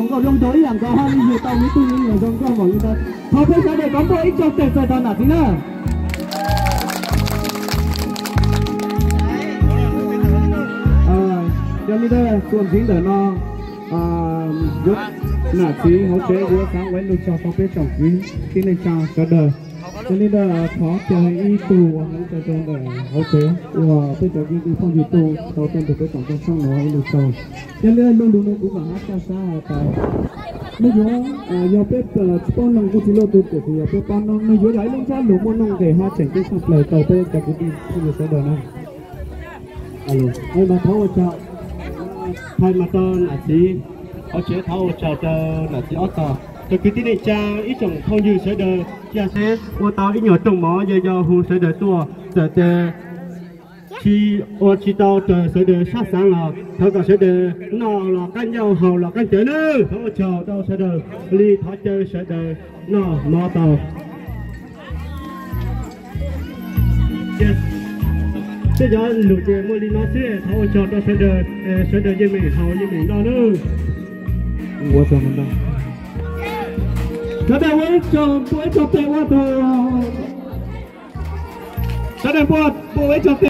Zoo nkauj zoo nraug ib yam nkaus, ho li yus tau me tub me nyuam zoo nkauj npaum li ntawd. Thov peb sawv daws kom npuaj ib tsoom teg txais tos Nam Txiv na. Yog li ntawd txuas ntxiv ntawm no, Nam Txiv hauv tsev yuav xav ua ib lus tsaug rau peb tsoom kwv tij neej tsa sawv daws. Yog li ntawd thov caw ib tug uas hloov tsa rau ntawm hauv tsev uas peb cov kwv tij phooj ywg tuaj tau tuaj nrog peb tsoom phooj ywg nuav ib lus tsaug. Yog li lub lus no kuv mam hab tshaj sab has tas, nej yuav, yog peb tsis paub noog kuj tsis luaj twg, tiam sis yog peb paub noog, nej yuav yog ib lub ntsab lus muaj nuj nqis hab tseem ceeb tshaj plaws rau peb cov kwv tij phooj ywg sawv daws na. Mas thov ua tsaug, thaij mas rau Nam Txiv, hauv tsev thov ua tsaug rau Nam Txiv ob tog, cov kwv tij neej tsa, ib tsoom phooj ywg sawv daws, ca seb ua tau ib nyuag rooj mov yog yog hu sawv daws tuaj, txawm tes tsis ua tsis tau raws sawv daws sab xaav los thov kom sawv daws noj los qab ncauj haus los qab ncawv nawb. Thov ua tsaug rau sawv daws li, thov caw sawv daws noj mov tau. Tej cov lus ces muaj li no xwb, thov ua tsaug rau sawv daws, sawv daws yeej meem haus yeej meem noj nawb. Ua tsaug ntau. Sawv daws ua ib tsoom, ua ib tsoom peb ua tug, sawv daws ua ib tsoom peb.